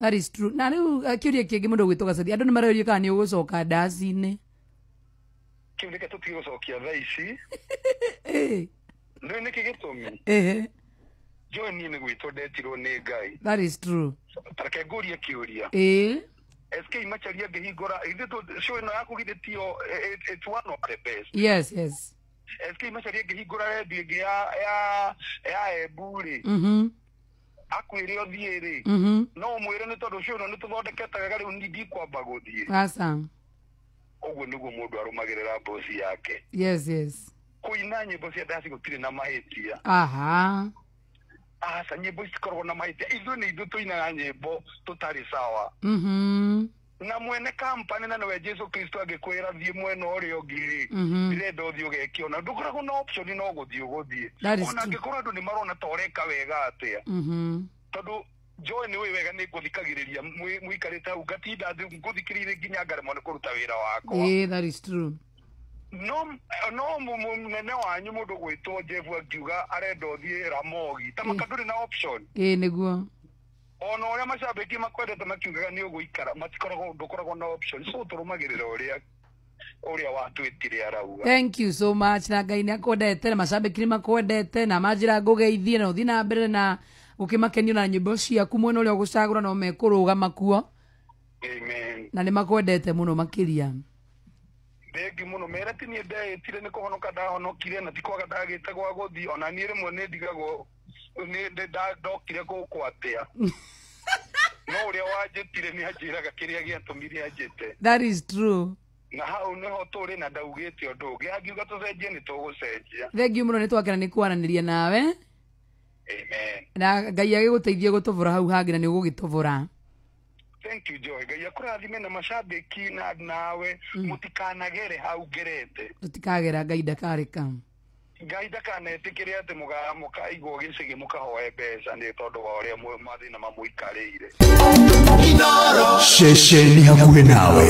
That is true. Na rĩu kĩũria kĩngĩ mũndũ gwĩtwo Gacathi, andũ nĩ maroria kana nĩ ũgũcoka ndaci-inĩ. Kĩu reke tũtige gũcokia thaa ici. Nĩ nĩkĩ gĩtũmi? Joy, niĩ nĩ gwĩtwo ndetirwo nĩ Ngai. That is true. Tareke ngũrie kĩũria. SK Macharia ngĩhingũra ithuĩ show ĩno yaku githĩ tiyo it's one of the best. Yes. SK Macharia ngĩhingũra redio ĩngĩ ya Embu rĩ, akwĩre ũthiĩ rĩ, no ũmwĩre nĩ tondũ show ĩno nĩ tũthondekete wega rĩu niĩ ndikwamba gũthiĩ. Aca. Ũguo nĩguo mũndũ arũmagĩrĩra bosi yake. Yes. Kũina nyĩmbo cia ndaci gũtirĩ na mahĩtia. Aca, nyĩmbo citikoragwo na mahĩtia. Ithuĩ nĩ ithuĩ tũinaga nyĩmbo tũtarĩ sawa. Na mwene kampani na nĩwe Jesu Kristo angĩkwĩra thiĩ mwena ũrĩa ũngĩ rĩ, ndĩrenda ũthiĩ ũgeke ona ndũkoragwo na option, no gũthiĩ ũgũthiĩ. That is Ona true. angĩkorwo andũ nĩ marona ta ũreka wega atĩa, tondũ Joy nĩ ũĩ wega nĩ ngũthikagĩrĩria mũikarĩte hau ngatinda thĩ ngũthikĩrĩirie nginya ngaremwo nĩ kũruta wĩra wakwa. That is true. No mũnene wanyu mũndũ gwĩtwo Jeff akiuga arenda ũthiĩ Ramogi ta maka ndũrĩ na option. Nĩguo. Ona ũrĩa macambĩki makwendete makiugaga nĩ ũgũikara, matikoragwo, ndũkoragwo na option, so tũrũmagĩrĩra ũrĩa watwĩtire arauga. Thank you so much. Na Ngai nĩ akwendete na macambĩki nĩ makwendete na manjĩra ngũgeithie na ũthiĩ na mbere na gũkĩmakenio na nyĩmbo ciaku mwena ũrĩa ũgũcagũra no mekũrũgama kuo. Amen. Na nĩ makwendete mũno makĩria. Thengi mũno. Mere ti niĩ ndeĩtire, nĩ kũhonoka ndahonokire na ti kwaga ndagĩte gwa gũthiĩ. Ona niĩ rĩmwe nĩ ndigagwo nĩ ndokire gũkũ atĩa, no ũrĩa wanjĩtire nĩ anjĩraga kĩrĩa gĩatũmire anjĩte. That is true. Na hau nĩho tũrĩ na ndaugĩte ũndũ ũngĩ, angiuga tũcenjie nĩ tũgũcenjia. Thank you mũno, nĩ twakena nĩ kwaranĩria nawe. Amen. Na Ngai agĩgũteithie gũtũbũra hau hangĩ na nĩ ũgũgĩtũbũra. Thank you, Joy. Ngai akũrathime na macambĩki na nawe, mũtikanagere hau ngerete. Tũtikagera, Ngai ndakareka. Ngai ndakanetĩkĩre atĩ mũkaigwo gĩcĩgĩ mũkahoe mbeca nĩ tondũ wa ũrĩa mathĩna mamũikarĩire. Ceceni hakuhĩ nawe.